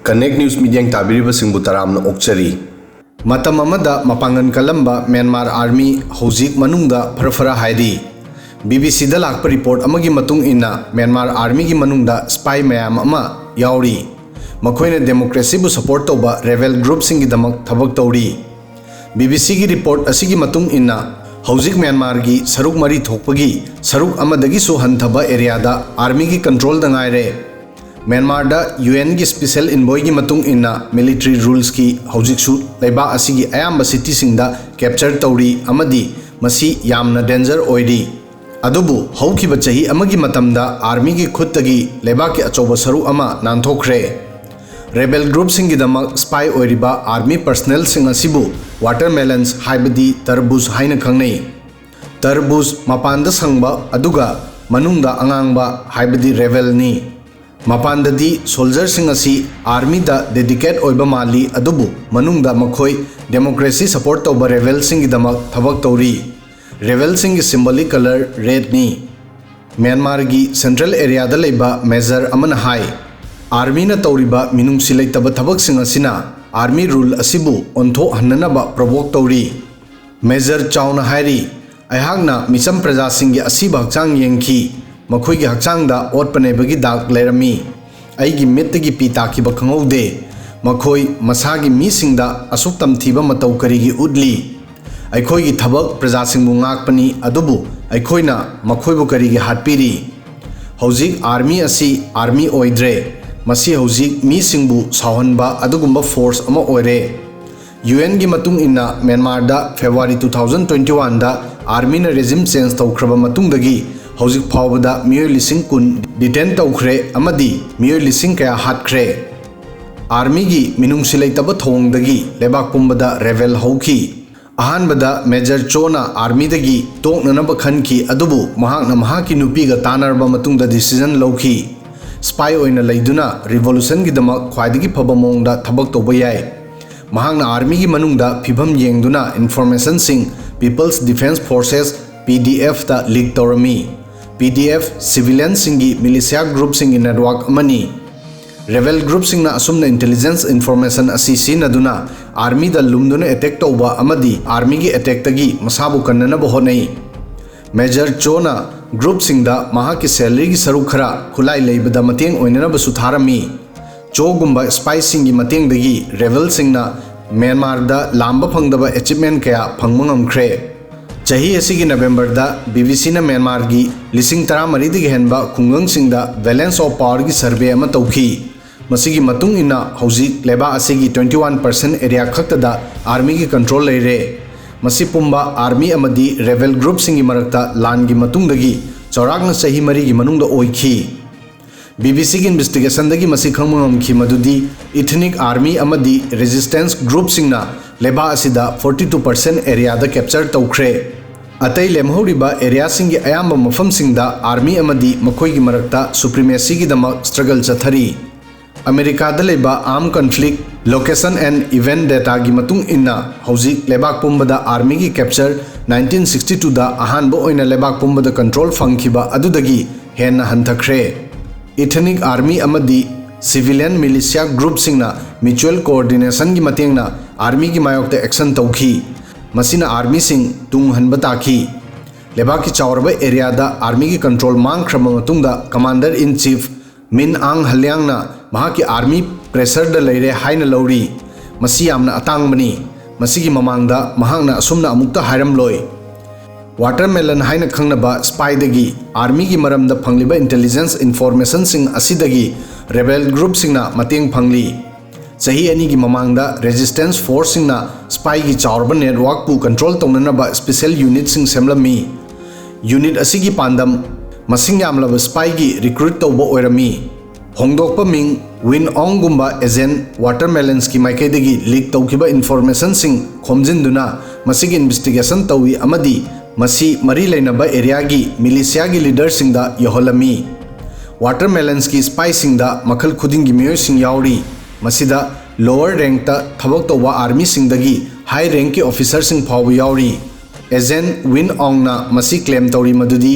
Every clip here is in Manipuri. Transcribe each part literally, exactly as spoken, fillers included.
Connect News ꯃꯤꯠꯌꯦꯡ ꯇꯥꯕꯤꯔꯤꯕꯁꯤꯡꯕꯨ ꯇꯔꯥꯝꯅ ꯑꯣꯛꯆꯔꯤ꯫ ꯃꯇꯝ ꯑꯃꯗ ꯃꯄꯥꯡꯒꯜ ꯀꯜꯂꯝꯕ ꯃ꯭ꯌꯥꯟꯃꯥꯔ ꯑꯥꯔꯃꯤ ꯍꯧꯖꯤꯛ ꯃꯅꯨꯡꯗ ꯐꯔ ꯐꯔ ꯍꯥꯏꯔꯤ꯫ ꯕꯤ ꯕꯤ ꯁꯤꯗ ꯂꯥꯛꯄ ꯔꯤꯄꯣꯔꯠ ꯑꯃꯒꯤ ꯃꯇꯨꯡ ꯏꯟꯅ, ꯃ꯭ꯌꯥꯟꯃꯥꯔ ꯑꯥꯔꯃꯤꯒꯤ ꯃꯅꯨꯡꯗ ꯁ꯭ꯄꯥꯏ ꯃꯌꯥꯝ ꯑꯃ ꯌꯥꯎꯔꯤ꯫ ꯃꯈꯣꯏꯅ ꯗꯦꯃꯣꯀ꯭ꯔꯦꯁꯤꯕꯨ ꯁꯄꯣꯔꯠ ꯇꯧꯕ ꯔꯦꯕꯦꯜ ꯒ꯭ꯔꯨꯞꯁꯤꯡꯒꯤꯗꯃꯛ ꯊꯕꯛ ꯇꯧꯔꯤ꯫ ꯕꯤ ꯕꯤ ꯁꯤꯒꯤ ꯔꯤꯄꯣꯔꯠ ꯑꯁꯤꯒꯤ ꯃꯇꯨꯡ ꯏꯟꯅ, ꯍꯧꯖꯤꯛ ꯃ꯭ꯌꯥꯟꯃꯥꯔꯒꯤ ꯁꯔꯨꯛ ꯃꯔꯤ ꯊꯣꯛꯄꯒꯤ ꯁꯔꯨꯛ ꯑꯃꯗꯒꯤꯁꯨ ꯍꯟꯊꯕ ꯑꯦꯔꯤꯌꯥꯗ ꯑꯥꯔꯃꯤꯒꯤ ꯀꯟꯇ꯭ꯔꯣꯜꯗ ꯉꯥꯏꯔꯦ꯫ ꯃ꯭ꯌꯥꯟꯃꯥꯔꯗ ꯌꯨ ꯑꯦꯟꯒꯤ ꯁ꯭ꯄꯤꯁꯦꯜ ꯏꯟꯚꯣꯏꯒꯤ ꯃꯇꯨꯡ ꯏꯟꯅ, ꯃꯤꯂꯤꯇꯔꯤ ꯔꯨꯜꯁꯀꯤ ꯍꯧꯖꯤꯛꯁꯨ ꯂꯩꯕꯥꯛ ꯑꯁꯤꯒꯤ ꯑꯌꯥꯝꯕ ꯁꯤꯇꯤꯁꯤꯡꯗ ꯀꯦꯞꯆꯔ ꯇꯧꯔꯤ ꯑꯃꯗꯤ ꯃꯁꯤ ꯌꯥꯝꯅ ꯗꯦꯟꯖꯔ ꯑꯣꯏꯔꯤ꯫ ꯑꯗꯨꯕꯨ ꯍꯧꯈꯤꯕ ꯆꯍꯤ ꯑꯃꯒꯤ ꯃꯇꯝꯗ ꯑꯥꯔꯃꯤꯒꯤ ꯈꯨꯠꯇꯒꯤ ꯂꯩꯕꯥꯛꯀꯤ ꯑꯆꯧꯕ ꯁꯔꯨꯛ ꯑꯃ ꯅꯥꯟꯊꯣꯛꯈ꯭ꯔꯦ꯫ ꯔꯦꯕꯦꯜ ꯒ꯭ꯔꯨꯞꯁꯤꯡꯒꯤꯗꯃꯛ ꯁ꯭ꯄꯥꯏ ꯑꯣꯏꯔꯤꯕ ꯑꯥꯔꯃꯤ ꯄꯔꯁꯅꯦꯜꯁꯤꯡ ꯑꯁꯤꯕꯨ ꯋꯥꯇꯔꯃꯦꯂꯟꯁ, ꯍꯥꯏꯕꯗꯤ ꯇꯔꯕꯨꯖ ꯍꯥꯏꯅ ꯈꯪꯅꯩ꯫ ꯇꯔꯕꯨꯖ ꯃꯄꯥꯟꯗ ꯁꯪꯕ ꯑꯗꯨꯒ ꯃꯅꯨꯡꯗ ꯑꯉꯥꯡꯕ, ꯍꯥꯏꯕꯗꯤ ꯔꯦꯕꯦꯜꯅꯤ꯫ ꯃꯄꯥꯟꯗꯗꯤ ꯁꯣꯜꯖꯔꯁꯤꯡ ꯑꯁꯤ ꯑꯥꯔꯃꯤꯗ ꯗꯦꯗꯤꯀꯦꯠ ꯑꯣꯏꯕ ꯃꯥꯜꯂꯤ, ꯑꯗꯨꯕꯨ ꯃꯅꯨꯡꯗ ꯃꯈꯣꯏ ꯗꯦꯃꯣꯀ꯭ꯔꯦꯁꯤ ꯁꯄꯣꯔꯠ ꯇꯧꯕ ꯔꯦꯕꯦꯜꯁꯤꯡꯒꯤꯗꯃꯛ ꯊꯕꯛ ꯇꯧꯔꯤ꯫ ꯔꯦꯕꯦꯜꯁꯤꯡꯒꯤ ꯁꯤꯝꯕꯣꯂꯤꯛ ꯀꯂꯔ ꯔꯦꯗꯅꯤ꯫ ꯃ꯭ꯌꯥꯟꯃꯥꯔꯒꯤ ꯁꯦꯟꯇ꯭ꯔꯦꯜ ꯑꯦꯔꯤꯌꯥꯗ ꯂꯩꯕ ꯃꯦꯖꯔ ꯑꯃꯅ ꯍꯥꯏ, ꯑꯥꯔꯃꯤꯅ ꯇꯧꯔꯤꯕ ꯃꯤꯅꯨꯡꯁꯤ ꯂꯩꯇꯕ ꯊꯕꯛꯁꯤꯡ ꯑꯁꯤꯅ ꯑꯥꯔꯃꯤ ꯔꯨꯜ ꯑꯁꯤꯕꯨ ꯑꯣꯟꯊꯣꯛꯍꯟꯅꯅꯕ ꯄ꯭ꯔꯣꯚꯣꯛ ꯇꯧꯔꯤ꯫ ꯃꯦꯖꯔ ꯆꯥꯎꯅ ꯍꯥꯏꯔꯤ, "ꯑꯩꯍꯥꯛꯅ ꯃꯤꯆꯝ ꯄ꯭ꯔꯖꯥꯁꯤꯡꯒꯤ ꯑꯁꯤꯕ ꯍꯛꯆꯥꯡ ꯌꯦꯡꯈꯤ꯫ ꯃꯈꯣꯏꯒꯤ ꯍꯛꯆꯥꯡꯗ ꯑꯣꯠꯄ ꯅꯩꯕꯒꯤ ꯗꯥꯛ ꯂꯩꯔꯝꯃꯤ꯫ ꯑꯩꯒꯤ ꯃꯤꯠꯇꯒꯤ ꯄꯤ ꯇꯥꯈꯤꯕ ꯈꯪꯍꯧꯗꯦ꯫ ꯃꯈꯣꯏ ꯃꯁꯥꯒꯤ ꯃꯤꯁꯤꯡꯗ ꯑꯁꯨꯛ ꯇꯝꯊꯤꯕ ꯃꯇꯧ ꯀꯔꯤꯒꯤ ꯎꯠꯂꯤ? ꯑꯩꯈꯣꯏꯒꯤ ꯊꯕꯛ ꯄ꯭ꯔꯖꯥꯁꯤꯡꯕꯨ ꯉꯥꯛꯄꯅꯤ, ꯑꯗꯨꯕꯨ ꯑꯩꯈꯣꯏꯅ ꯃꯈꯣꯏꯕꯨ ꯀꯔꯤꯒꯤ ꯍꯥꯠꯄꯤꯔꯤ?" ꯍꯧꯖꯤꯛ ꯑꯥꯔꯃꯤ ꯑꯁꯤ ꯑꯥꯔꯃꯤ ꯑꯣꯏꯗ꯭ꯔꯦ꯫ ꯃꯁꯤ ꯍꯧꯖꯤꯛ ꯃꯤꯁꯤꯡꯕꯨ ꯁꯥꯎꯍꯟꯕ ꯑꯗꯨꯒꯨꯝꯕ ꯐꯣꯔꯁ ꯑꯃ ꯑꯣꯏꯔꯦ꯫ ꯌꯨ ꯑꯦꯟꯒꯤ ꯃꯇꯨꯡ ꯏꯟꯅ, ꯃ꯭ꯌꯥꯟꯃꯥꯔꯗ ꯐꯦꯕ꯭ꯔꯨꯋꯥꯔꯤ two thousand twenty oneꯗ ꯑꯥꯔꯃꯤꯅ ꯔꯦꯖꯤꯝ ꯆꯦꯟꯖ ꯇꯧꯈ꯭ꯔꯕ ꯃꯇꯨꯡꯗꯒꯤ ꯍꯧꯖꯤꯛ ꯐꯥꯎꯕꯗ ꯃꯤꯑꯣꯏ ꯂꯤꯁꯤꯡ ꯀꯨꯟ ꯗꯤꯇꯦꯟ ꯇꯧꯈ꯭ꯔꯦ ꯑꯃꯗꯤ ꯃꯤꯑꯣꯏ ꯂꯤꯁꯤꯡ ꯀꯌꯥ ꯍꯥꯠꯈ꯭ꯔꯦ꯫ ꯑꯥꯔꯃꯤꯒꯤ ꯃꯤꯅꯨꯡꯁꯤ ꯂꯩꯇꯕ ꯊꯧꯑꯣꯡꯗꯒꯤ ꯂꯩꯕꯥꯛ ꯄꯨꯝꯕꯗ ꯔꯦꯕꯦꯜ ꯍꯧꯈꯤ꯫ ꯑꯍꯥꯟꯕꯗ ꯃꯦꯖꯔ ꯆꯣꯅ ꯑꯥꯔꯃꯤꯗꯒꯤ ꯇꯣꯛꯅꯅꯕ ꯈꯟꯈꯤ, ꯑꯗꯨꯕꯨ ꯃꯍꯥꯛꯅ ꯃꯍꯥꯛꯀꯤ ꯅꯨꯄꯤꯒ ꯇꯥꯟꯅꯔꯕ ꯃꯇꯨꯡꯗ ꯗꯤꯁꯤꯖꯟ ꯂꯧꯈꯤ꯫ ꯁ꯭ꯄꯥꯏ ꯑꯣꯏꯅ ꯂꯩꯗꯨꯅ ꯔꯤꯚꯣꯂꯨꯁꯟꯒꯤꯗꯃꯛ ꯈ꯭ꯋꯥꯏꯗꯒꯤ ꯐꯕ ꯃꯑꯣꯡꯗ ꯊꯕꯛ ꯇꯧꯕ ꯌꯥꯏ꯫ ꯃꯍꯥꯛꯅ ꯑꯥꯔꯃꯤꯒꯤ ꯃꯅꯨꯡꯗ ꯐꯤꯚꯝ ꯌꯦꯡꯗꯨꯅ ꯏꯟꯐꯣꯔꯃꯦꯁꯟꯁꯤꯡ ꯄꯤꯄꯜꯁ ꯗꯤꯐꯦꯟꯁ ꯐꯣꯔꯁꯦꯁ, ꯄꯤ ꯗꯤ ꯑꯦꯐꯇ ꯂꯤꯛ ꯇꯧꯔꯝꯃꯤ꯫ ꯄꯤ ꯗꯤ ꯑꯦꯐ ꯁꯤꯚꯤꯂꯤꯌꯟꯁꯤꯡꯒꯤ ꯃꯤꯂꯤꯁꯤꯌꯥ ꯒ꯭ꯔꯨꯞꯁꯤꯡꯒꯤ ꯅꯦꯠꯋꯥꯔꯛ ꯑꯃꯅꯤ꯫ Rebel groupꯁꯤꯡꯅ ꯑꯁꯨꯝꯅ intelligence information ꯑꯁꯤ ꯁꯤꯖꯤꯟꯅꯗꯨꯅ armyꯗ ꯂꯨꯝꯗꯨꯅ attack ꯇꯧꯕ ꯑꯃꯗꯤ armyꯒꯤ attackꯇꯒꯤ ꯃꯁꯥꯕꯨ ꯀꯟꯅꯅꯕ ꯍꯣꯠꯅꯩ꯫ Major Choꯅ groupꯁꯤꯡꯗ ꯃꯍꯥꯛꯀꯤ salaryꯒꯤ ꯁꯔꯨꯛ ꯈꯔ ꯈꯨꯠꯂꯥꯏ ꯂꯩꯕꯗ ꯃꯇꯦꯡ ꯑꯣꯏꯅꯅꯕꯁꯨ ꯊꯥꯔꯝꯃꯤ꯫ Choꯒꯨꯝꯕ spyꯁꯤꯡꯒꯤ ꯃꯇꯦꯡꯗꯒꯤ rebelꯁꯤꯡꯅ ꯃ꯭ꯌꯥꯟꯃꯥꯔꯗ ꯂꯥꯝꯕ ꯐꯪꯗꯕ achievement ꯀꯌꯥ ꯐꯪꯕ ꯉꯝꯈ꯭ꯔꯦ꯫ ꯆꯍꯤ ꯑꯁꯤꯒꯤ ꯅꯕꯦꯝꯕꯔꯗ BBCꯅ ꯃ꯭ꯌꯥꯟꯃꯥꯔꯒꯤ ꯂꯤꯁꯤꯡ ꯇꯔꯥꯃꯔꯤꯗꯒꯤ ꯍꯦꯟꯕ ꯈꯨꯡꯒꯪꯁꯤꯡꯗ balance of powerꯒꯤ survey ꯑꯃ ꯇꯧꯈꯤ꯫ ꯃꯁꯤꯒꯤ ꯃꯇꯨꯡ ꯏꯟꯅ ꯍꯧꯖꯤꯛ ꯂꯩꯕꯥꯛ ꯑꯁꯤꯒꯤ twenty one percent area ꯈꯛꯇꯗ armyꯒꯤ control ꯂꯩꯔꯦ꯫ ꯃꯁꯤ ꯄꯨꯝꯕ army ꯑꯃꯗꯤ rebel groupꯁꯤꯡꯒꯤ ꯃꯔꯛꯇ ꯂꯥꯟꯒꯤ ꯃꯇꯨꯡꯗꯒꯤ ꯆꯥꯎꯔꯥꯛꯅ ꯆꯍꯤ ꯃꯔꯤꯒꯤ ꯃꯅꯨꯡꯗ ꯑꯣꯏꯈꯤ꯫ BBCꯒꯤ investigationꯗꯒꯤ ꯃꯁꯤ ꯈꯪꯕ ꯉꯝꯈꯤ ꯃꯗꯨꯗꯤ ethnic army ꯑꯃꯗꯤ resistance groupꯁꯤꯡꯅ ꯂꯩꯕꯥꯛ ꯑꯁꯤꯗ forty two percent areaꯗ capture ꯇꯧꯈ꯭ꯔꯦ꯫ ꯑꯇꯩ ꯂꯦꯝꯍꯧꯔꯤꯕ areaꯁꯤꯡꯒꯤ ꯑꯌꯥꯝꯕ ꯃꯐꯝꯁꯤꯡꯗ army ꯑꯃꯗꯤ ꯃꯈꯣꯏꯒꯤ ꯃꯔꯛꯇ supremacyꯒꯤꯗꯃꯛ struggle ꯆꯠꯊꯔꯤ꯫ ꯑꯃꯦꯔꯤꯀꯥꯗ ꯂꯩꯕ Armed Conflict Location and Event dataꯒꯤ ꯃꯇꯨꯡ ꯏꯟꯅ ꯍꯧꯖꯤꯛ ꯂꯩꯕꯥꯛ ꯄꯨꯝꯕꯗ armyꯒꯤ capture nineteen sixty twoꯗ ꯑꯍꯥꯟꯕ ꯑꯣꯏꯅ ꯂꯩꯕꯥꯛ ꯄꯨꯝꯕꯗ control ꯐꯪꯈꯤꯕ ꯑꯗꯨꯗꯒꯤ ꯍꯦꯟꯅ ꯍꯟꯊꯈ꯭ꯔꯦ꯫ Ethnic army ꯑꯃꯗꯤ civilian militia groupꯁꯤꯡꯅ mutual coordinationꯒꯤ ꯃꯇꯦꯡꯅ armyꯒꯤ ꯃꯥꯌꯣꯛꯇ action ꯇꯧꯈꯤ꯫ ꯃꯁꯤꯅ armyꯁꯤꯡ ꯇꯨꯡ ꯍꯟꯕ ꯇꯥꯈꯤ꯫ ꯂꯩꯕꯥꯛꯀꯤ ꯆꯥꯎꯔꯕ areaꯗ armyꯒꯤ control ꯃꯥꯡꯈ꯭ꯔꯕ ꯃꯇꯨꯡꯗ Commander in Chief Min Aung Hlaingꯅ ꯃꯍꯥꯛꯀꯤ army pressureꯗ ꯂꯩꯔꯦ ꯍꯥꯏꯅ ꯂꯧꯔꯤ꯫ ꯃꯁꯤ ꯌꯥꯝꯅ ꯑꯇꯥꯡꯕꯅꯤ꯫ ꯃꯁꯤꯒꯤ ꯃꯃꯥꯡꯗ ꯃꯍꯥꯛꯅ ꯑꯁꯨꯝꯅ ꯑꯃꯨꯛꯇ ꯍꯥꯏꯔꯝꯂꯣꯏ꯫ Watermelon ꯍꯥꯏꯅ ꯈꯪꯅꯕ spyꯗꯒꯤ armyꯒꯤ ꯃꯔꯝꯗ ꯐꯪꯂꯤꯕ intelligence informationꯁꯤꯡ ꯑꯁꯤꯗꯒꯤ rebel groupꯁꯤꯡꯅ ꯃꯇꯦꯡ ꯐꯪꯂꯤ꯫ ꯆꯍꯤ ꯑꯅꯤꯒꯤ ꯃꯃꯥꯡꯗ resistance forceꯁꯤꯡꯅ spyꯒꯤ ꯆꯥꯎꯔꯕ networkꯄꯨ control ꯇꯧꯅꯅꯕ special unitꯁꯤꯡ ꯁꯦꯝꯂꯝꯃꯤ꯫ Unit ꯑꯁꯤꯒꯤ ꯄꯥꯟꯗꯝ ꯃꯁꯤꯡ ꯌꯥꯝꯂꯕ spyꯒꯤ recruit ꯇꯧꯕ ꯑꯣꯏꯔꯝꯃꯤ꯫ ꯍꯣꯡꯗꯣꯛꯄ ꯃꯤꯡ Win Aungꯒꯨꯝꯕ agent Watermelonsꯀꯤ ꯃꯥꯏꯀꯩꯗꯒꯤ leak ꯇꯧꯈꯤꯕ informationꯁꯤꯡ ꯈꯣꯝꯖꯤꯟꯗꯨꯅ ꯃꯁꯤꯒꯤ investigation ꯇꯧꯏ ꯑꯃꯗꯤ ꯃꯁꯤ ꯃꯔꯤ ꯂꯩꯅꯕ areaꯒꯤ militiaꯒꯤ leaderꯁꯤꯡꯗ ꯌꯧꯍꯜꯂꯝꯃꯤ꯫ Watermelonsꯀꯤ spyꯁꯤꯡꯗ ꯃꯈꯜ ꯈꯨꯗꯤꯡꯒꯤ ꯃꯤꯑꯣꯏꯁꯤꯡ ꯌꯥꯎꯔꯤ꯫ ꯃꯁꯤꯗ lower rankꯇ ꯊꯕꯛ ꯇꯧꯕ armyꯁꯤꯡꯗꯒꯤ high rankꯀꯤ officerꯁꯤꯡ ꯐꯥꯎꯕ ꯌꯥꯎꯔꯤ꯫ Agent Win Aungꯅ ꯃꯁꯤ claim ꯇꯧꯔꯤ ꯃꯗꯨꯗꯤ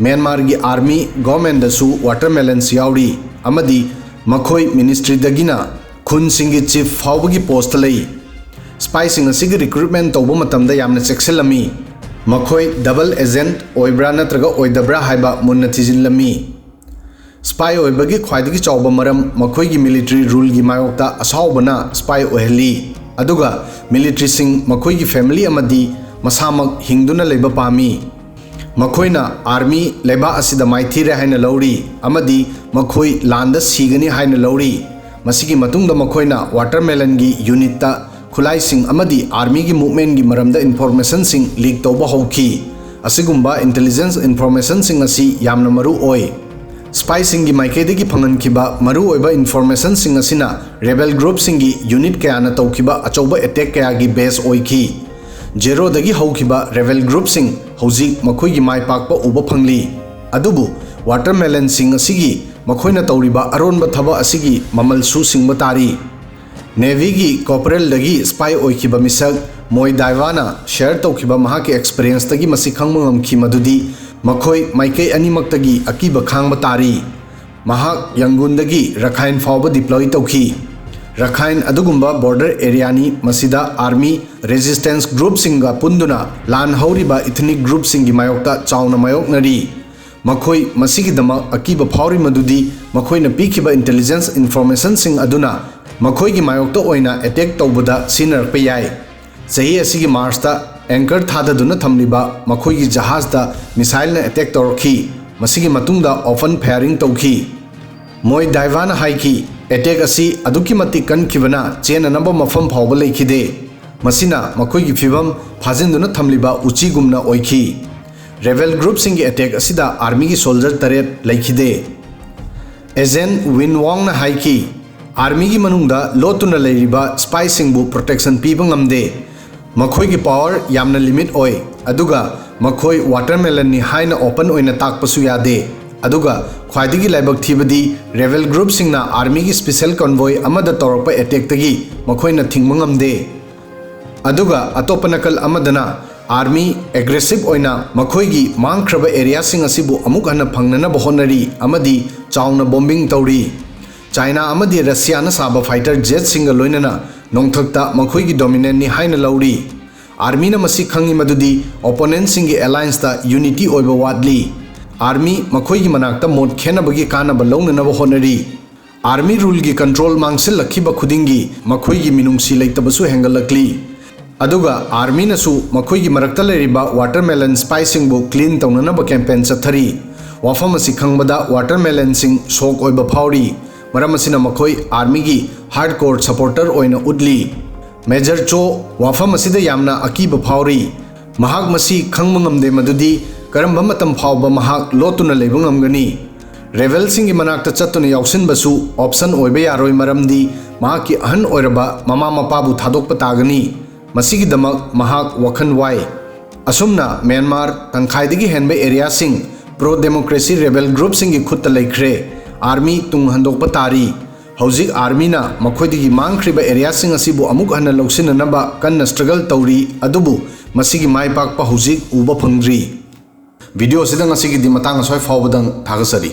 ꯃ꯭ꯌꯥꯟꯃꯥꯔꯒꯤ army governmentꯗꯁꯨ Watermelons ꯌꯥꯎꯔꯤ ꯑꯃꯗꯤ ꯃꯈꯣꯏ ꯃꯤꯅꯤꯁꯇ꯭ꯔꯤꯗꯒꯤꯅ ꯈꯨꯟꯁꯤꯡꯒꯤ ꯆꯤꯐ ꯐꯥꯎꯕꯒꯤ ꯄꯣꯁꯇ ꯂꯩ꯫ ꯁ꯭ꯄꯥꯏꯁꯤꯡ ꯑꯁꯤꯒꯤ ꯔꯤꯀ꯭ꯔꯨꯠꯃꯦꯟ ꯇꯧꯕ ꯃꯇꯝꯗ ꯌꯥꯝꯅ ꯆꯦꯛꯁꯤꯜꯂꯝꯃꯤ꯫ ꯃꯈꯣꯏ ꯗꯕꯜ ꯑꯦꯖꯦꯟꯠ ꯑꯣꯏꯕ꯭ꯔꯥ ꯅꯠꯇ꯭ꯔꯒ ꯑꯣꯏꯗꯕ꯭ꯔꯥ ꯍꯥꯏꯕ ꯃꯨꯟꯅ ꯊꯤꯖꯤꯜꯂꯝꯃꯤ꯫ ꯁ꯭ꯄꯥꯏ ꯑꯣꯏꯕꯒꯤ ꯈ꯭ꯋꯥꯏꯗꯒꯤ ꯆꯥꯎꯕ ꯃꯔꯝ ꯃꯈꯣꯏꯒꯤ ꯃꯤꯂꯤꯇꯔꯤ ꯔꯨꯜꯒꯤ ꯃꯥꯌꯣꯛꯇ ꯑꯁꯥꯎꯕꯅ ꯁ꯭ꯄꯥꯏ ꯑꯣꯏꯍꯜꯂꯤ, ꯑꯗꯨꯒ ꯃꯤꯂꯤꯇꯔꯤꯁꯤꯡ ꯃꯈꯣꯏꯒꯤ ꯐꯦꯃꯤꯂꯤ ꯑꯃꯗꯤ ꯃꯁꯥꯃꯛ ꯍꯤꯡꯗꯨꯅ ꯂꯩꯕ ꯄꯥꯝꯃꯤ꯫ ꯃꯈꯣꯏꯅ ꯑꯥꯔꯃꯤ ꯂꯩꯕꯥꯛ ꯑꯁꯤꯗ ꯃꯥꯏꯊꯤꯔꯦ ꯍꯥꯏꯅ ꯂꯧꯔꯤ ꯑꯃꯗꯤ ꯃꯈꯣꯏ ꯂꯥꯟꯗ ꯁꯤꯒꯅꯤ ꯍꯥꯏꯅ ꯂꯧꯔꯤ꯫ ꯃꯁꯤꯒꯤ ꯃꯇꯨꯡꯗ ꯃꯈꯣꯏꯅ ꯋꯥꯇꯔꯃꯦꯂꯟꯒꯤ ꯌꯨꯅꯤꯠꯇ ꯈꯨꯠꯂꯥꯏꯁꯤꯡ ꯑꯃꯗꯤ ꯑꯥꯔꯃꯤꯒꯤ ꯃꯨꯚꯃꯦꯟꯒꯤ ꯃꯔꯝꯗ ꯏꯟꯐꯣꯔꯃꯦꯁꯟꯁꯤꯡ ꯂꯤꯛ ꯇꯧꯕ ꯍꯧꯈꯤ꯫ ꯑꯁꯤꯒꯨꯝꯕ ꯏꯟꯇꯦꯂꯤꯖꯦꯟꯁ ꯏꯟꯐꯣꯔꯃꯦꯁꯟꯁꯤꯡ ꯑꯁꯤ ꯌꯥꯝꯅ ꯃꯔꯨ ꯑꯣꯏ꯫ ꯁ꯭ꯄꯥꯏꯁꯤꯡꯒꯤ ꯃꯥꯏꯀꯩꯗꯒꯤ ꯐꯪꯍꯟꯈꯤꯕ ꯃꯔꯨꯑꯣꯏꯕ ꯏꯟꯐꯣꯔꯃꯦꯁꯟꯁꯤꯡ ꯑꯁꯤꯅ ꯔꯦꯕꯦꯜ ꯒ꯭ꯔꯨꯞꯁꯤꯡꯒꯤ ꯌꯨꯅꯤꯠ ꯀꯌꯥꯅ ꯇꯧꯈꯤꯕ ꯑꯆꯧꯕ ꯑꯦꯇꯦꯛ ꯀꯌꯥꯒꯤ ꯕꯦꯖ ꯑꯣꯏꯈꯤ꯫ ꯖꯦꯔꯣꯗꯒꯤ ꯍꯧꯈꯤꯕ ꯔꯦꯕꯦꯜ ꯒ꯭ꯔꯨꯞꯁꯤꯡ ꯍꯧꯖꯤꯛ ꯃꯈꯣꯏꯒꯤ ꯃꯥꯏ ꯄꯥꯛꯄ ꯎꯕ ꯐꯪꯂꯤ, ꯑꯗꯨꯕꯨ ꯋꯥꯇꯔꯃꯦꯂꯟꯁꯤꯡ ꯑꯁꯤꯒꯤ ꯃꯈꯣꯏꯅ ꯇꯧꯔꯤꯕ ꯑꯔꯣꯟꯕ ꯊꯕꯛ ꯑꯁꯤꯒꯤ ꯃꯃꯜꯁꯨ ꯁꯤꯡꯕ ꯇꯥꯔꯤ꯫ ꯅꯦꯚꯤꯒꯤ ꯀꯣꯄꯔꯦꯜꯗꯒꯤ ꯁ꯭ꯄꯥꯏ ꯑꯣꯏꯈꯤꯕ ꯃꯤꯁꯛ ꯃꯣꯏ ꯗꯥꯏꯚꯥꯅ ꯁꯦꯌꯔ ꯇꯧꯈꯤꯕ ꯃꯍꯥꯛꯀꯤ ꯑꯦꯛꯁꯄꯤꯔꯤꯌꯦꯟꯁꯇꯒꯤ ꯃꯁꯤ ꯈꯪꯕ ꯉꯝꯈꯤ ꯃꯗꯨꯗꯤ ꯃꯈꯣꯏ ꯃꯥꯏꯀꯩ ꯑꯅꯤꯃꯛꯇꯒꯤ ꯑꯀꯤꯕ ꯈꯥꯡꯕ ꯇꯥꯔꯤ꯫ ꯃꯍꯥꯛ ꯌꯪꯒꯨꯟꯗꯒꯤ ꯔꯈꯥꯏꯟ ꯐꯥꯎꯕ ꯗꯤꯄ꯭ꯂꯣꯏ ꯇꯧꯈꯤ꯫ ꯔꯈꯥꯏꯟ ꯑꯗꯨꯒꯨꯝꯕ ꯕꯣꯔꯗꯔ ꯑꯦꯔꯤꯌꯥꯅꯤ, ꯃꯁꯤꯗ ꯑꯥꯔꯃꯤ ꯔꯦꯖꯤꯁꯇꯦꯟꯁ ꯒ꯭ꯔꯨꯞꯁꯤꯡꯒ ꯄꯨꯟꯗꯨꯅ ꯂꯥꯟ ꯍꯧꯔꯤꯕ ꯏꯊꯅꯤꯛ ꯒ꯭ꯔꯨꯞꯁꯤꯡꯒꯤ ꯃꯥꯌꯣꯛꯇ ꯆꯥꯎꯅ ꯃꯥꯌꯣꯛꯅꯔꯤ꯫ ꯃꯈꯣꯏ ꯃꯁꯤꯒꯤꯗꯃꯛ ꯑꯀꯤꯕ ꯐꯥꯎꯔꯤ ꯃꯗꯨꯗꯤ ꯃꯈꯣꯏꯅ ꯄꯤꯈꯤꯕ ꯏꯟꯇꯦꯂꯤꯖꯦꯟꯁ ꯏꯟꯐꯣꯔꯃꯦꯁꯟꯁꯤꯡ ꯑꯗꯨꯅ ꯃꯈꯣꯏꯒꯤ ꯃꯥꯌꯣꯛꯇ ꯑꯣꯏꯅ ꯑꯦꯇꯦꯛ ꯇꯧꯕꯗ ꯁꯤꯖꯤꯟꯅꯔꯛꯄ ꯌꯥꯏ꯫ ꯆꯍꯤ ꯑꯁꯤꯒꯤ ꯃꯥꯔꯆꯇ ꯑꯦꯡꯀꯔ ꯊꯥꯗꯗꯨꯅ ꯊꯝꯂꯤꯕ ꯃꯈꯣꯏꯒꯤ ꯖꯍꯥꯖꯇ ꯃꯤꯁꯥꯏꯜꯅ ꯑꯦꯇꯦꯛ ꯇꯧꯔꯛꯈꯤ꯫ ꯃꯁꯤꯒꯤ ꯃꯇꯨꯡꯗ ꯑꯣꯄꯟ ꯐꯥꯌꯔꯤꯡ ꯇꯧꯈꯤ꯫ ꯃꯣꯏ ꯗꯥꯏꯚꯥꯅ ꯍꯥꯏꯈꯤ, "ꯑꯦꯇꯦꯛ ꯑꯁꯤ ꯑꯗꯨꯛꯀꯤ ꯃꯇꯤꯛ ꯀꯟꯈꯤꯕꯅ ꯆꯦꯟꯅꯅꯕ ꯃꯐꯝ ꯐꯥꯎꯕ ꯂꯩꯈꯤꯗꯦ꯫ ꯃꯁꯤꯅ ꯃꯈꯣꯏꯒꯤ ꯐꯤꯚꯝ ꯐꯥꯖꯤꯟꯗꯨꯅ ꯊꯝꯂꯤꯕ ꯎꯆꯤꯒꯨꯝꯅ ꯑꯣꯏꯈꯤ"꯫ ꯔꯦꯕꯦꯜ ꯒ꯭ꯔꯨꯞꯁꯤꯡꯒꯤ ꯑꯦꯇꯦꯛ ꯑꯁꯤꯗ ꯑꯥꯔꯃꯤꯒꯤ ꯁꯣꯜꯖꯔ ꯇꯔꯦꯠ ꯂꯩꯈꯤꯗꯦ꯫ ꯑꯦꯖꯦꯟ ꯋꯤꯟ ꯋꯥꯡꯅ ꯍꯥꯏꯈꯤ, "ꯑꯥꯔꯃꯤꯒꯤ ꯃꯅꯨꯡꯗ ꯂꯣꯠꯇꯨꯅ ꯂꯩꯔꯤꯕ ꯁ꯭ꯄꯥꯏꯁꯤꯡꯕꯨ ꯄ꯭ꯔꯣꯇꯦꯛꯁꯟ ꯄꯤꯕ ꯉꯝꯗꯦ꯫ ꯃꯈꯣꯏꯒꯤ ꯄꯥꯋꯔ ꯌꯥꯝꯅ ꯂꯤꯃꯤꯠ ꯑꯣꯏ, ꯑꯗꯨꯒ ꯃꯈꯣꯏ ꯋꯥꯇꯔꯃꯦꯂꯟꯅꯤ ꯍꯥꯏꯅ ꯑꯣꯄꯟ ꯑꯣꯏꯅ ꯇꯥꯛꯄꯁꯨ ꯌꯥꯗꯦ꯫ ꯑꯗꯨꯒ ꯈ꯭ꯋꯥꯏꯗꯒꯤ ꯂꯥꯏꯕꯛ ꯊꯤꯕꯗꯤ, ꯔꯦꯕꯦꯜ ꯒ꯭ꯔꯨꯞꯁꯤꯡꯅ ꯑꯥꯔꯃꯤꯒꯤ ꯁ꯭ꯄꯤꯁꯦꯜ ꯀꯟꯚꯣꯏ ꯑꯃꯗ ꯇꯧꯔꯛꯄ ꯑꯦꯇꯦꯛꯇꯒꯤ ꯃꯈꯣꯏꯅ ꯊꯤꯡꯕ ꯉꯝꯗꯦ꯫ ꯑꯗꯨꯒ ꯑꯇꯣꯞꯄ ꯅꯥꯀꯜ ꯑꯃꯗꯅ, ꯑꯥꯔꯃꯤ ꯑꯦꯒ꯭ꯔꯦꯁꯤꯚ ꯑꯣꯏꯅ ꯃꯈꯣꯏꯒꯤ ꯃꯥꯡꯈ꯭ꯔꯕ ꯑꯦꯔꯤꯌꯥꯁꯤꯡ ꯑꯁꯤꯕꯨ ꯑꯃꯨꯛ ꯍꯟꯅ ꯐꯪꯅꯅꯕ ꯍꯣꯠꯅꯔꯤ ꯑꯃꯗꯤ ꯆꯥꯎꯅ ꯕꯣꯝꯕꯤꯡ ꯇꯧꯔꯤ"꯫ ꯆꯥꯏꯅꯥ ꯑꯃꯗꯤ ꯔꯁꯤꯌꯥꯅ ꯁꯥꯕ ꯐꯥꯏꯇꯔ ꯖꯦꯠꯁꯤꯡꯒ ꯂꯣꯏꯅꯅ ꯅꯣꯡꯊꯛꯇ ꯃꯈꯣꯏꯒꯤ ꯗꯣꯃꯤꯅꯦꯟꯅꯤ ꯍꯥꯏꯅ ꯂꯧꯔꯤ꯫ ꯑꯥꯔꯃꯤꯅ ꯃꯁꯤ ꯈꯪꯉꯤ ꯃꯗꯨꯗꯤ ꯑꯣꯄꯣꯅꯦꯟꯁꯤꯡꯒꯤ ꯑꯦꯂꯥꯏꯟꯁꯇ ꯌꯨꯅꯤꯇꯤ ꯑꯣꯏꯕ ꯋꯥꯠꯂꯤ꯫ ꯑꯥꯔꯃꯤ ꯃꯈꯣꯏꯒꯤ ꯃꯅꯥꯛꯇ ꯃꯣꯠ ꯈꯦꯟꯅꯕꯒꯤ ꯀꯥꯟꯅꯕ ꯂꯧꯅꯅꯕ ꯍꯣꯠꯅꯔꯤ꯫ ꯑꯥꯔꯃꯤ ꯔꯨꯜꯒꯤ ꯀꯟꯇ꯭ꯔꯣꯜ ꯃꯥꯡꯁꯤꯜꯂꯛꯈꯤꯕ ꯈꯨꯗꯤꯡꯒꯤ ꯃꯈꯣꯏꯒꯤ ꯃꯤꯅꯨꯡꯁꯤ ꯂꯩꯇꯕꯁꯨ ꯍꯦꯟꯒꯠꯂꯛꯂꯤ꯫ ꯑꯗꯨꯒ ꯑꯥꯔꯃꯤꯅꯁꯨ ꯃꯈꯣꯏꯒꯤ ꯃꯔꯛꯇ ꯂꯩꯔꯤꯕ ꯋꯥꯇꯔꯃꯦꯂꯟ ꯁ꯭ꯄꯥꯏꯁꯤꯡꯕꯨ ꯀ꯭ꯂꯤꯟ ꯇꯧꯅꯅꯕ ꯀꯦꯝꯄꯦꯟ ꯆꯠꯊꯔꯤ꯫ ꯋꯥꯐꯝ ꯑꯁꯤ ꯈꯪꯕꯗ ꯋꯥꯇꯔꯃꯦꯂꯟꯁꯤꯡ ꯁꯣꯛ ꯑꯣꯏꯕ ꯐꯥꯎꯔꯤ, ꯃꯔꯝ ꯑꯁꯤꯅ ꯃꯈꯣꯏ ꯑꯥꯔꯃꯤꯒꯤ ꯍꯥꯔꯗ ꯀꯣꯔ ꯁꯄꯣꯔꯇꯔ ꯑꯣꯏꯅ ꯎꯠꯂꯤ꯫ ꯃꯦꯖꯔ ꯆꯣ ꯋꯥꯐꯝ ꯑꯁꯤꯗ ꯌꯥꯝꯅ ꯑꯀꯤꯕ ꯐꯥꯎꯔꯤ꯫ ꯃꯍꯥꯛ ꯃꯁꯤ ꯈꯪꯕ ꯉꯝꯗꯦ ꯃꯗꯨꯗꯤ ꯀꯔꯝꯕ ꯃꯇꯝ ꯐꯥꯎꯕ ꯃꯍꯥꯛ ꯂꯣꯠꯇꯨꯅ ꯂꯩꯕ ꯉꯝꯒꯅꯤ꯫ ꯔꯦꯕꯦꯜꯁꯤꯡꯒꯤ ꯃꯅꯥꯛꯇ ꯆꯠꯇꯨꯅ ꯌꯥꯎꯁꯤꯟꯕꯁꯨ ꯑꯣꯞꯁꯟ ꯑꯣꯏꯕ ꯌꯥꯔꯣꯏ, ꯃꯔꯝꯗꯤ ꯃꯍꯥꯛꯀꯤ ꯑꯍꯟ ꯑꯣꯏꯔꯕ ꯃꯃꯥ ꯃꯄꯥꯕꯨ ꯊꯥꯗꯣꯛꯄ ꯇꯥꯒꯅꯤ꯫ ꯃꯁꯤꯒꯤꯗꯃꯛ ꯃꯍꯥꯛ ꯋꯥꯈꯜ ꯋꯥꯏ꯫ ꯑꯁꯨꯝꯅ ꯃ꯭ꯌꯥꯟꯃꯥꯔ ꯇꯪꯈꯥꯏꯗꯒꯤ ꯍꯦꯟꯕ ꯑꯦꯔꯤꯌꯥꯁꯤꯡ ꯄ꯭ꯔꯣ ꯗꯦꯃꯣꯀ꯭ꯔꯦꯁꯤ ꯔꯦꯕꯦꯜ ꯒ꯭ꯔꯨꯞꯁꯤꯡꯒꯤ ꯈꯨꯠꯇ ꯂꯩꯈ꯭ꯔꯦ꯫ ꯑꯥꯔꯃꯤ ꯇꯨꯡ ꯍꯟꯗꯣꯛꯄ ꯇꯥꯔꯤ꯫ ꯍꯧꯖꯤꯛ ꯑꯥꯔꯃꯤꯅ ꯃꯈꯣꯏꯗꯒꯤ ꯃꯥꯡꯈ꯭ꯔꯤꯕ ꯑꯦꯔꯤꯌꯥꯁꯤꯡ ꯑꯁꯤꯕꯨ ꯑꯃꯨꯛ ꯍꯟꯅ ꯂꯧꯁꯤꯟꯅꯅꯕ ꯀꯟꯅ ꯁ꯭ꯇ꯭ꯔꯒꯜ ꯇꯧꯔꯤ, ꯑꯗꯨꯕꯨ ꯃꯁꯤꯒꯤ ꯃꯥꯏ ꯄꯥꯛꯄ ꯍꯧꯖꯤꯛ ꯎꯕ ꯐꯪꯗ꯭ꯔꯤ꯫ ꯚꯤꯗꯤꯑꯣ ꯑꯁꯤꯗ ꯉꯁꯤꯒꯤꯗꯤ ꯃꯇꯥꯡ ꯑꯁ꯭ꯋꯥꯏ ꯐꯥꯎꯕꯗꯪ ꯊꯥꯒꯠꯆꯔꯤ꯫